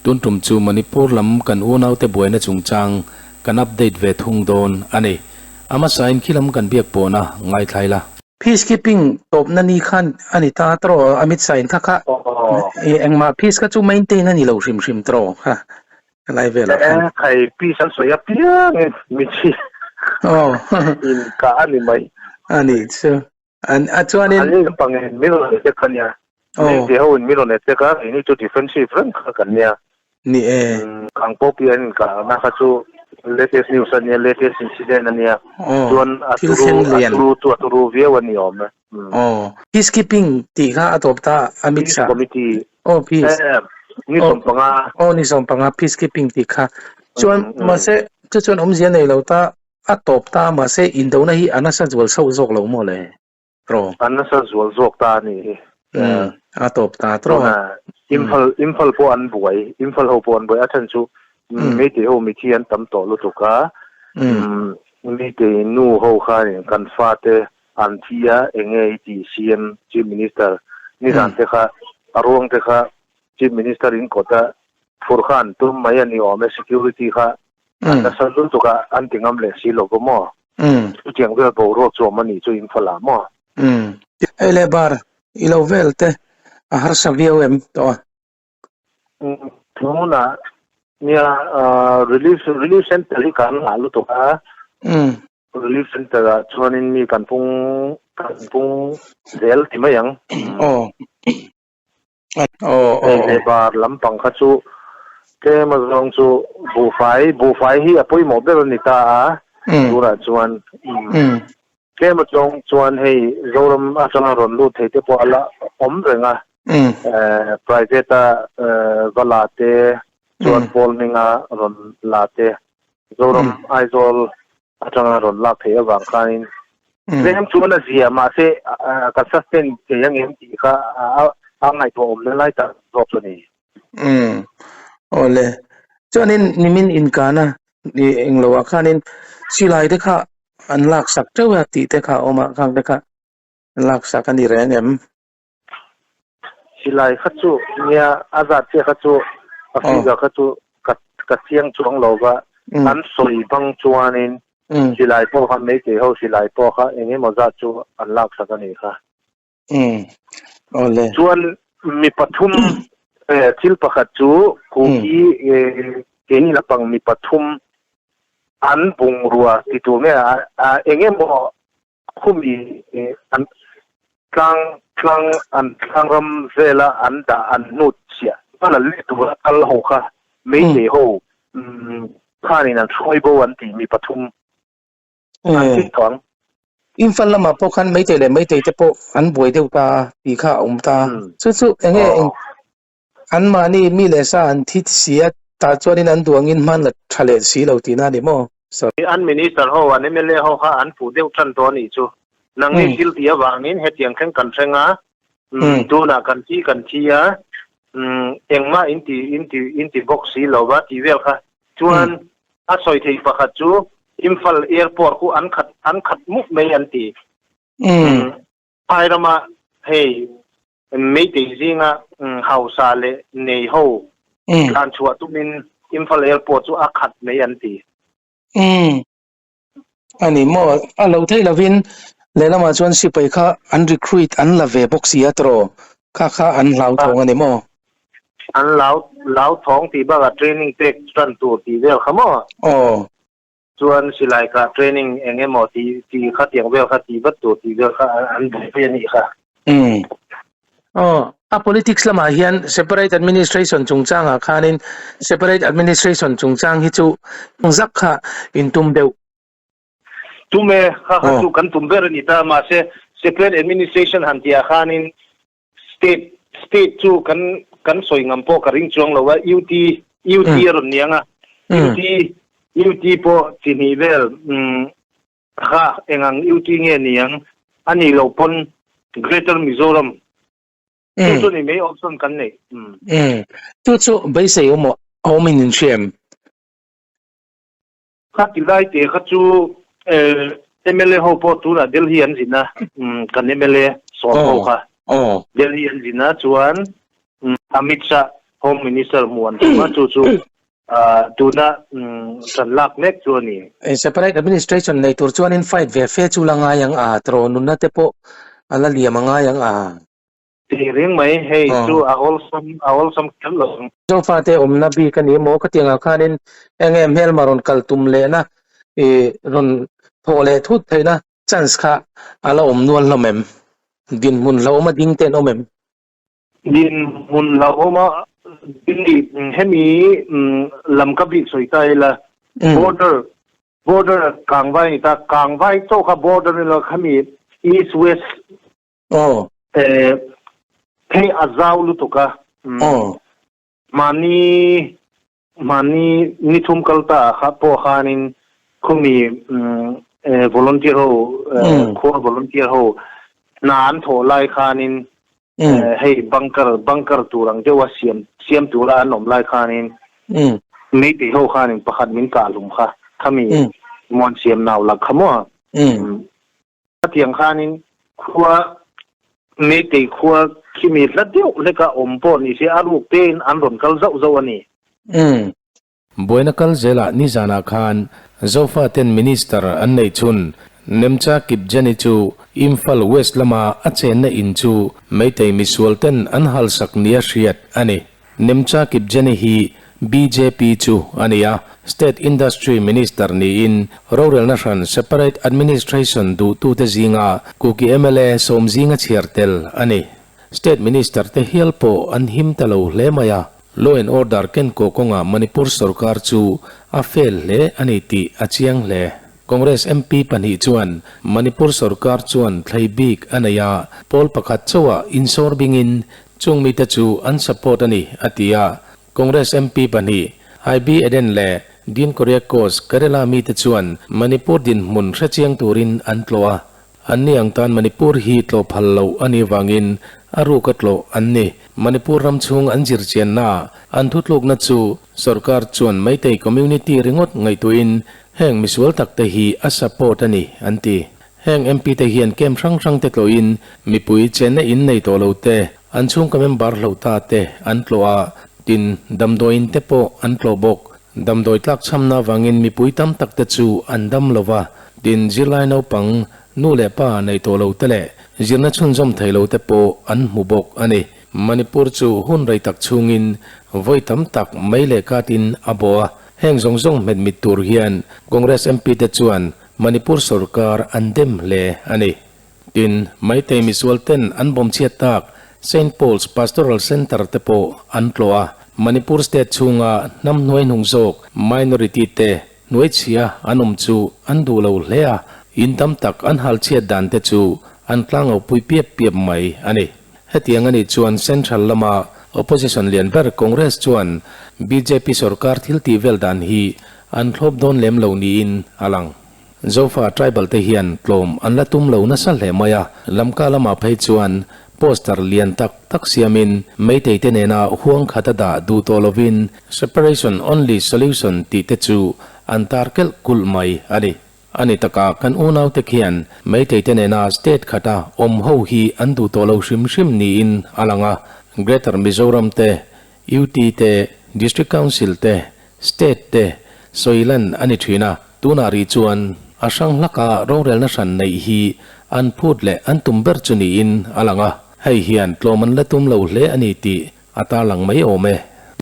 Tun tum chu Manipur lam kan unaute buaina chungchang kan update ve thung dawn a ni. A hmasain khi lam kan biak pawhna ngaithlai la. Peacekeeping tawpna ni khan a ni ta tawh Amit Shah in kha kha engmah peace kha chu maintain a ni lo hrim hrim tawh kha lai velah khan. Khai peace an sawi apiangin mithi in kah a ni mai. A ni chu. An a chuanin. An in pangin min rawn ete kha nia. Oh. Te ho in min rawn ete kha ini chu defensive reng kha kan nia. Ni e. Kang pawh pi an inkah na kha chu latest news a nia, latest incident a nia. Oh. Chuan a turu a turu chu a turu viau a ni awm e. Oh. Peacekeeping tih kha a tawp ta Amit Shah. Peace committee. Oh peace. Ni 15. Oh ni 15 peacekeeping tih kha. Chuan mahse chu chuan awmzia nei lo ta A tawp ta mahse indona hi a nasa zual sauh zawk lo maw le tro? A nasa zual zawk ta a nih hi. Umm a tawp ta tro. Tuna Imphal Imphal pawh an buai, Imphal ho pawh an buai a chhan chu Meitei ho mithi an tam tawh lutuk a, Meitei nu ho khanin kan fate an thi a enge i ti CM Chief Minister nizan te kha a ruang te kha Chief Minister in kawta phur kha an tum mai a ni awm e security kha An nasa lutuk a, an ti ngam leh si lo va maw? Chutiang vel boruak chu awm a nih chu Imphal ah maw? Hei le bar, i lo vel te a harsa viau em tawh a? Tunah nia relief relief center hi kan ngah lutuk a, relief center ah chuanin mi kan pung kan pung zel ti mai ang. Aw. Aw Hei le bar lampang kha chu tlem a zawng chu buhfai buhfai hi a pawimawh ber a ni ta a tunah chuan tlem a zawng chuan hei Zoram atanga rawn lut thei te pawh a la awm reng a private a va la te chuan pawl hminga rawn la te Zoram Aizawl atanga rawn lak theih avang khanin tlem chuan a zia mahse kan sustain thei ang em tih kha a ngaihtuah awmna lai tak zawk chu a ni. Umm awle chuanin nimin inkana englo ah khanin silai te kha an lak sak teuh a tih te kha a awm a khang te kha an lak sak a ni reng em? Silai kha chu nia a zat chiah kha chu a figure kha chu ka ka chiang chuang lo va an sawi bang chuanin silai pawh kha meitei ho silai pawh kha eng emaw zat chu an lak sak a nih kha. Chuan mi pathum thil pakhat chu Kuki keini lapang mi pathum an bungrua ti tur nge eng emaw Khumi an tlang tlang an tlang ram vela an dah an hnut chiah chuan an let tura kal ho kha Meitei ho khanin an hruai bo an tih mi pathum an thik tawh ang. Imphal lamah pawh khan Meitei leh Meitei te pawh an buai deuh ta tih kha a awm ta. Chu chu enge eng an mahni mi leh sa an thi si a tah chuanin an duangin hman la tha leh si lo tihna a ni maw? Sorry. An minister ho, an mla ho kha an puh deuh tan tawh a nih chu. Nangni thil tih avangin hetiang thleng kan thleng a, tunah kan thi kan thi a, engmah in ti in ti in ti bawk si lo va tih vel kha. Chuan a sawi thei pakhat chu Imphal airport khu an khat an khat mup mai an ti. Phai rama hei Meitei zinga hausa leh nei ho tlan chhuah tumin Imphal Airport chu a khat mai an ti. Umm. A ni maw? A lo theih lovin lehlamah chuan sipai kha an recruit an la ve bawk si a tawh. Kha kha an hlauthawng a ni maw? An hlauthawng tih bakah training pek tan tur tih vel kha maw? Aw. Chuan silai kah training eng emaw tih tih kha tiang vel kha tih vat tur tih vel kha an buaipui a nih kha. Umm. Aw, a politics lamah hian separate administration chungchangah khanin separate administration chungchang hi chu zak kha in tum deuh. Tum e, kha kha chu kan tum ber a ni ta, mahse separate administration han tihah khanin State state chu kan kan sawi ngam pawh ka ring chuang lo a, UT UT a rawn niang a, UT UT pawh chi hnih vel kha eng ang UT nge niang a nih loh pawn Greater Mizoram chu chu ni mai option kan neih. Chu chu beisei awm awmin in hria em? Kha ti lai te kha chu mla ho pawh tunah Delhi an zin a, kan mla sawm ho kha Delhi an zin a chuan Amit Shah. Home Minister hmuh an tum a, chu chu tuna ṭan lak mek chu a ni. Separate administration nei tur chuanin fight ve fe chu la ngai ang a, tiraw nunna te pawh a la liam a ngai ang a. Tih reng mai, hei chu a awlsam a awlsam kher lo ang. Zofate awmna bik a ni emaw khatiang ah khanin enge hmelma rawn kal tum lehna ih rawn thawh leh thut theihna chance kha a la awm nual hlawm em? Dinhmun hlauhawm a ding te an awm em? Dinhmun hlauhawm a ding ih hemi lam ka bik sawi ta ila border border kangvai a ni ta, kangvai chauh kha border ni lo khami east west Aw. Eh, hei a zau lutuk a. Aw. Mahni, mahni ni thum kal ta kha pawh khanin khumi eh, volunteer ho, khua volunteer ho hna an thawh lai khanin hei bunker, bunker tur ang deuha siam, siam tura an awm lai khanin Meitei ho khanin pakhat min kah hlum kha, khami muan siam nau lak kha maw. Hetiang khanin khua Meitei khua khimi hla deuh hleka awm pawh ni se a ruk tein an rawn kal zauh zauh a ni. Umm. Buaina kal zelah nizanah khan Zofa ten Minister an neih chhun Nemcha Kipjani chu Imphal West lama a chenna in chu Meitei misual ten an halsak nia hriat a ni. Nemcha Kipjani hi bjp chu a ni a, State Industry Minister niin rorelna hran Separate Administration duhtute zinga Kuki mla sawm zinga chhiar tel a ni. State Minister te hial pawh an him ta lo hle mai a, Law and Order kenkawh kawngah Manipur sorkar chu a fail hle a ni tih a chiang hle. Congress MP pahnih chuan Manipur sorkar chuan thlei bik a nei a, pawl pakhat chauhah insawr bingin Chung mite chu an support a ni, a ti a. Congress MP pahnih, Hibi Eden leh Dean Kuriakose, Kerala mite chuan Manipur dinhmun hrechiang turin an tlawh a. Anni ang tan Manipur hi tlawh phal loh a nih vangin a ruka tlawh an ni. Manipur ram chhung an zirchiannaah an thutlukna chu sorkar chuan Meitei community ringawt ngaihtuahin heng misual takte hi a support a ni, an ti. Heng MP te hian camp hrang hrang te tlawhin mipui chenna in nei tawh lo te, an chhungkaw member hloh ta te an tlawh a, tin damdawiin te pawh an tlawh bawk. Damdawi tlak chhamna avangin mipui tam tak te chu an dam lo va, tin zirlai naupang, nu leh pa nei tawh lo te leh zirna chhunzawm thei lo te pawh an hmu bawk a ni. Manipur chu hun rei tak chhungin vawi tam tak mei leh katin a bawh a, heng zawng zawng hmet mit tur hian Congress MP te chuan Manipur sorkar an dem hle a ni. Tin, Meitei misual ten an bawm chhiat tak Saint Paul's Pastoral Centre te pawh an tlawh a, Manipur state chhunga hnam hnuai hnung zawk minority te hnuaichhia an awm chu an duh lo hle a, in tam tak an hal chhiat dan te chu an tlangopui piap piap mai a ni. Hetiang a nih chuan Central lama Opposition lian ber Congress chuan bjp sorkar thil tih vel dan hi an thlawp dawn lem lo niin a lang. Zofa tribal te hian tlawm an la tum lo nasa hle mai a, Lamka lamah phei chuan poster lian tak tak siamin Meitei te nena huang khat a dah duh tawh lovin Separation only solution tih te chu an tar kelh kulh mai a ni. A ni taka kan unaute khian Meitei te nena state khata awm ho hi an duh tawh lo hrim hrim niin a lang a, Greater Mizoram te, UT te, District Council te, State te sawilan a ni thin a, tunah rih chuan a hrang hlaka rorelna hran neih hi an phut leh an tum ber chu niin a lang a, hei hian tlawm an la tum lo hle a ni tih a tarlang mai awm e.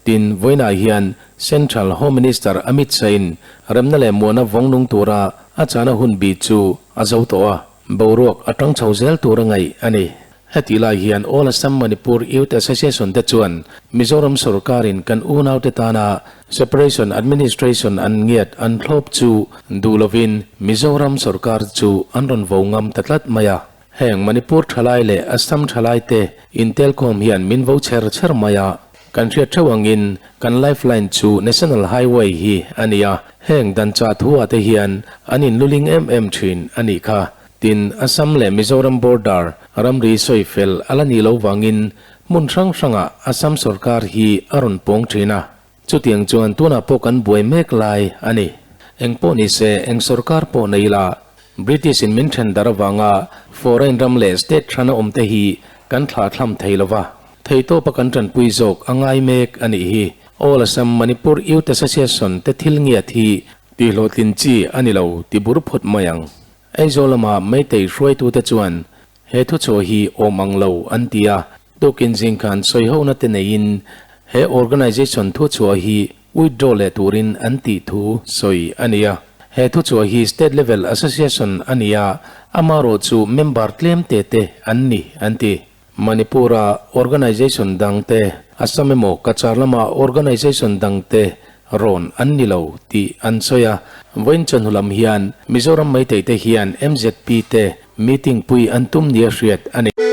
Tin, vawiinah hian Central Home Minister Amit Shah-in remna leh muana vawng nung tura a chahna hun bi chu a zo tawh a, boruak a tang chho zel tur a ngaih a ni. Hetih lai hian All Assam Manipur Youth Association te chuan Mizoram sorkarin kan unaute tana Separation Administration an ngiat an thlawp chu duh lovin Mizoram sorkar chu an rawn vo ngam ta tlat mai a. Heng Manipur thalai leh Assam thalai te intelkhawm hian min vo chher chher mai a. Kan hriat theuh angin kan lifeline chu National Highway hi a ni a, heng danchah thu ah te hian an inluling em em thin a nih kha. Tin, Assam leh Mizoram border ramri sawi fel a la nih loh vangin hmun hrang hrangah Assam sorkar hi a rawn pawng thin a. Chutiang chuan tunah pawh kan buai mek lai a ni. Eng pawh ni se, eng sorkar pawh nei ila, British in min then dar avanga foreign ram leh state hrana awmte hi kan thlah thlam thei lo va. Theihtawpa kan tanpui zawk a ngai mek a nih hi. All Assam Manipur Youth Association te thil ngiat hi tihhlawhtlin chi a ni lo ti bur phawt mai ang. Aizawl lama Meitei hruaitute chuan he thuchhuah hi awm ang lo an ti a, tukin zing khan sawihona te neiin he organisation thuchhuah hi withdraw leh turin an tih thu sawi a ni a. He thuchhuah hi state level association a ni a, amaherawh chu member tlem te te an ni an ti. Manipur-a organisation dangte, Assam emaw Cachar lama organisation dangte rawn an ni lo tih an sawi a. Vawiin chawhnu lam hian Mizoram Meitei te hian MZP te meeting pui an tum nia hriat a ni.